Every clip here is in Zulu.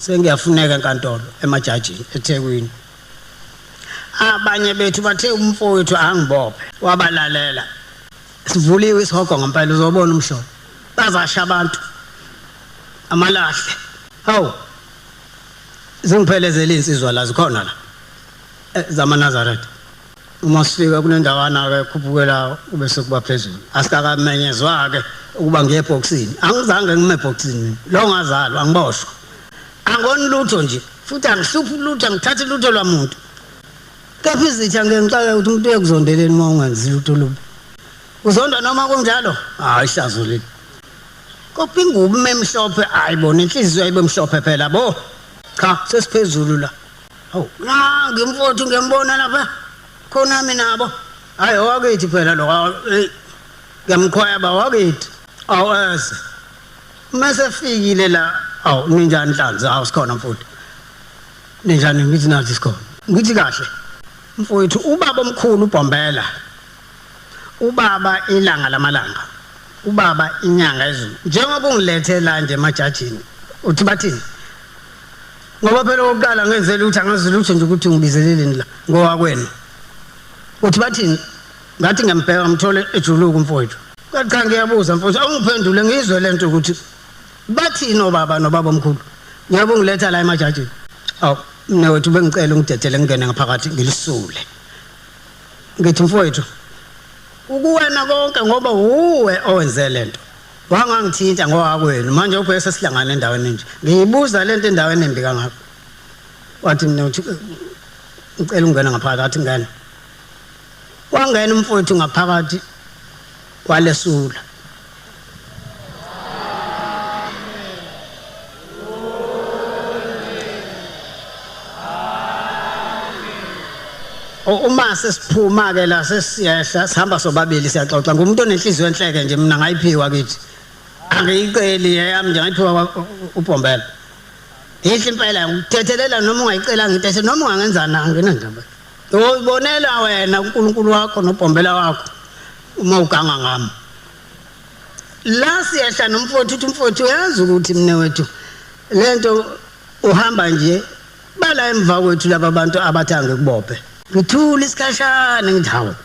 Sengiyafuneka enkantolo emajajini eThekwini. Abanye bethu bathe umfowethu angibophe, wabalalela. Sivuliwe isihogo ngempela, uzobona umhlolo. Bazasha abantu amalahle. Hawu, zingiphelezele insizwa la, zikhona la zamaNazaretha. Uma sifika kunendawana ke khuphukela kube sekuba phezulu. Asikakamenyezwa ke ukuba ngiye ebhokisini. Angizange ngime ebhokisini. Lo ngazalwa angiboshwa. Angoni lutho nje, futhi angihluphi lutho, angithathi lutho lwamuntu. Kepha izitha ngeke ngixake ukuthi umuntu uyakuzondeleni uma ungenzi lutho lubi. Uzonda noma kunjalo? Hayi, ihlazo leli. Kopha ingubo emhlophe, hayi bona inhliziyo ayibe mhlophe phela bo. Cha, sesiphezulu la. Hawu, nangi mfowethu ngiyambona lapha. Khona mina nabo. Hayi owakithi phela lo, hey. Ngiyamkhwaya ba wakithi. Awu eze. Mase fikile la, awu ninjani Nhlanzi? Awu sikhona mfowethu. Ninjani? Ngithi nathi sikhona. Ngithi kahle. Mfowethu, ubaba omkhulu uBhombela. Ubaba ilanga lamalanga. Ubaba inyanga ezulu. Njengoba ungilethe la nje emajajini, uthi bathini? Ngoba phela okokuqala ngenzela ukuthi angazi lutho nje ukuthi ngibizeleleni la ngowakwenu. Uthi bathini? Ngathi ngiyambheka ngimthole ejuluka umfowethu. Cha, ngiyabuza mfowethu, awungiphendule ngizwe lento ukuthi bathini obaba nobaba omkhulu. Njengoba ungiletha la emajajini. Awu, mina wethu bengicela ungidedele ngingene ngaphakathi ngilisule. Ngithi mfowethu, ukuwena konke ngoba uwe owenze lento. Wangangithinta ngowakwenu, manje ubheke sesihlangana endaweni nje. Ngiyibuza lento endaweni embi kangaka. Wathi mina uthi ngicela ungena ngaphakathi, athi ngena. Wangena umfowethu ngaphakathi walesula. Uma sesiphuma ke la sesiyehla sihamba sobabili siyaxoxa. Ngumuntu onenhliziyo enhleke nje, mina ngayiphiwa kithi. Angiyiceli yami nje, ngayiphiwa uBhombela. Inhle impela, ngikuthethelela noma ungayicela ngithethe noma ungangenzana, anginandaba. Uyibonela wena uNkulunkulu wakho noBhombela wakho uma uganga ngami. La siyehla nomfowethu, uthi umfowethu uyazi ukuthi mina wethu lento uhamba nje bala emva kwethu laba bantu abathi angikubophe. Ngithula isikhashana ngithi hawu,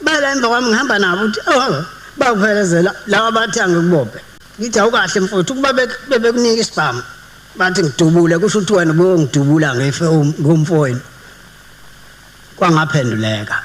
bala emva kwami ngihamba nabo, uthi oh bakuphelezela laba bathi angikubophe. Ngithi awukahle mfowethu, ukuba bebekunika isibhamu bathi ngidubule, kusho ukuthi wena ubuyongidubula ngife ngumfowenu. Kwangaphenduleka.